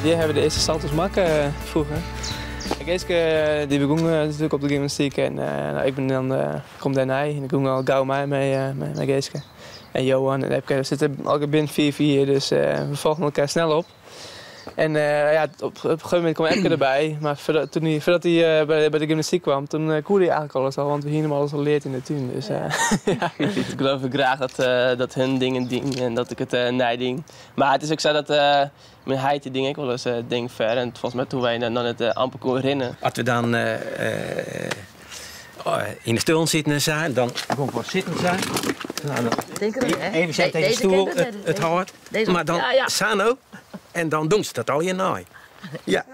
Hjir hawwe we de earste salto's makke froeger. Geeske dy begûn natuerlik op de gymnastyk en ik bin dan kom dêrnei en ik gong al gau mei mei Geeske en Johan en Epke. We sitte allegear binnen 5 jier, dus we folgen elkoar snel op. En ja, op in gegeven momint kwam Epke derby, mar foardat toen hy foardat hy by de gymnastyk kwam, toen koe hy eigentlik alles al, want we hiene him alles al leard yn de tún. Dus ja. Ik geloof graach dat, dat hun dingen dien en dat ik it neidien. Mar it is ek sa dat myn heit dy die ek wolris dingen foar en folgens my toen wy noch net amper koene rinne. As we dan yn de stoel sitten en sa, dan gong ik wol sitten sa. Even sa tegen de stoel it hâldt. Mar dan sa no en dan doen se dat allegear nei. Ja.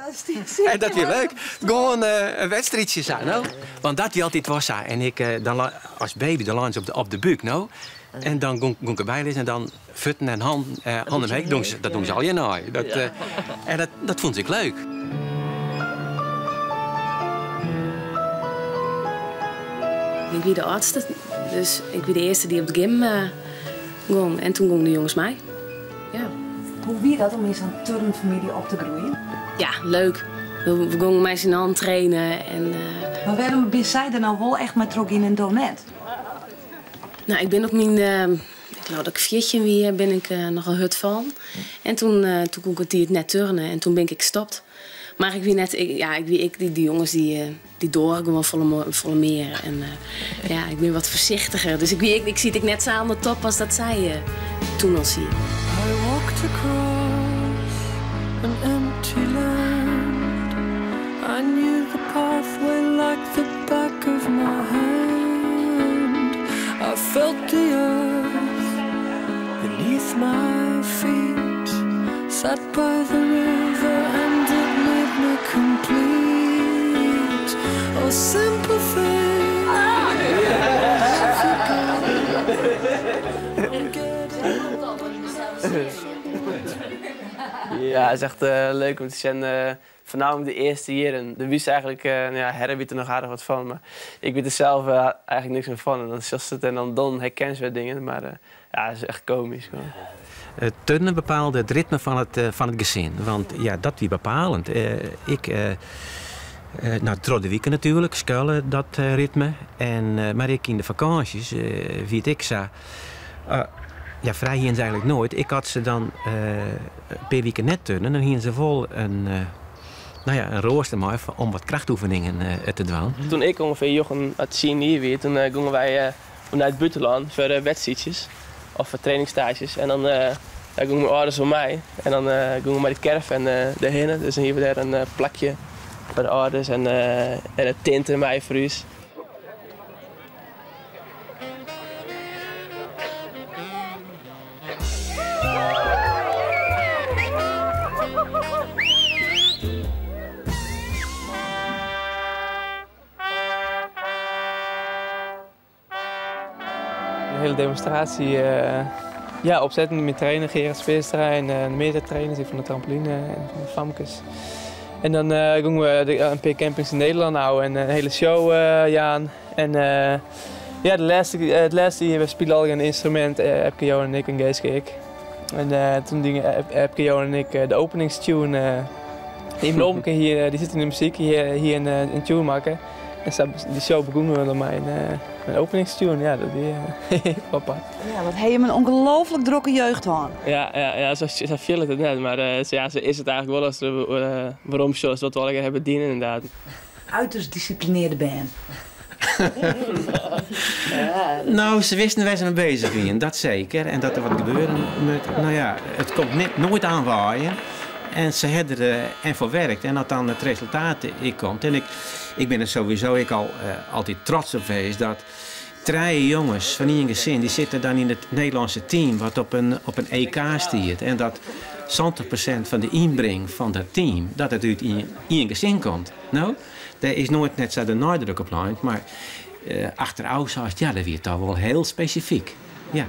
En dat wie leuk. Gewoan in wedstriidsje sa no. Want dat wie altyd wol sa. En ik dan as baby dan leine se op de búk no. En dan gong ik derby lizzen en dan fuotten en hannen omheech. Dat doen se allegear nei. Dat, en dat, dat fûn ik leuk. Ik wie de âldste, dus ik wie de earste dy't op de gym gong. En toen gongen de jonges mei. Ja. Hoe wie dat om yn sa'n turnfamylje op te groeien? Ja, leuk. We gongen mei syn allen trainen. En, Mar wêrom binne sy der no wol echt mei trochgien en do net? Nou, ik bin op myn, ik leau dat ik 14 wie, bin ik nochal hurd fallen. En toen, toen koe ik in tiid net turnen en toen bin ik stopt. Mar ik wie net, ja, ik wie ek dy jonges dy't dy doare gewoan folle, folle mear. En ja, ik bin wat foarsichtiger. Dus ik, wie, ik siet ek net sa oan de top as dat sy toen al sieten. I walked across an empty land. I knew the pathway like the back of my hand. I felt the earth beneath my feet. Sat by the river and it made me complete. Oh, simple thing. I'm getting Ja, het is echt leuk om te zien. Voornamelijk de eerste jaren. De wist eigenlijk, nou ja, Herre weet er nog aardig wat van, maar ik weet er zelf eigenlijk niks meer van. En dan zegt ze het en dan herken ze weer dingen, maar ja, het is echt komisch. Gewoon. Het turnen bepaalde het ritme van het gezin, want ja, dat wie bepalend. Ik, nou, troch de wike natuerlik, skoalle dat ritme. En, mar ek yn de fakânsjes wie it ek sa. Ja, frij hiene se eigentlik noait. Ik had se dan in pear wiken net turnen, dan hiene se wol in, nou ja, in roaster mei om wat krachtoefeningen te dwaan. Toen ik ongeveer njoggen of tsien jier wie, toen gongen wy nei it bûtenlân foar wedstriidsjes of foar trainingsstages. En dan ja, gongen myn âlders wol mei. En dan gongen we mei de caravan dêrhinne. Dus dan hiene we dêr in plakje foar de âlders en in tinte mei foar ús. Een hele demonstratie ja, opzetten met trainer Gerard Speerstra en de meerdere trainers van de trampoline en van de famkes. En dan gongen we een paar campings in Nederland houden en een hele show jaan. En ja, de laatste, het laatste jaar we spelen al een instrument, Epke, Johan en ik en Geeske ik. En toen gingen Epke, Johan en ik de openingstune. Die mijn hier, die zit in de muziek, hier een tune maken. En die show begonnen we dan met een openingstune. Ja, dat is papa. Ja, want hij heeft een ongelooflijk drukke jeugd gehad. Ja, ja, ja, zo viel het net. Maar ja, ze is het eigenlijk wel als de waarom shows wat we al hebben dienen inderdaad. Uiterst disciplineerde band. Nou, ze wisten waar ze mee bezig waren, dat zeker. En dat er wat gebeuren moet. Nou ja, het komt net nooit aanwaaien. En ze hebben er en voor werkt. En dat dan het resultaat ik komt. En ik ben er sowieso ik al altijd trots op geweest dat drie jongens van één gezin die zitten dan in het Nederlandse team wat op een EK stiert. En dat 70% van de inbreng van dat team, dat het uit één gezin komt. Nou, daar is nooit net zo de nadruk op leid, maar achteraf zoals ja, dat werd toch wel heel specifiek. Ja.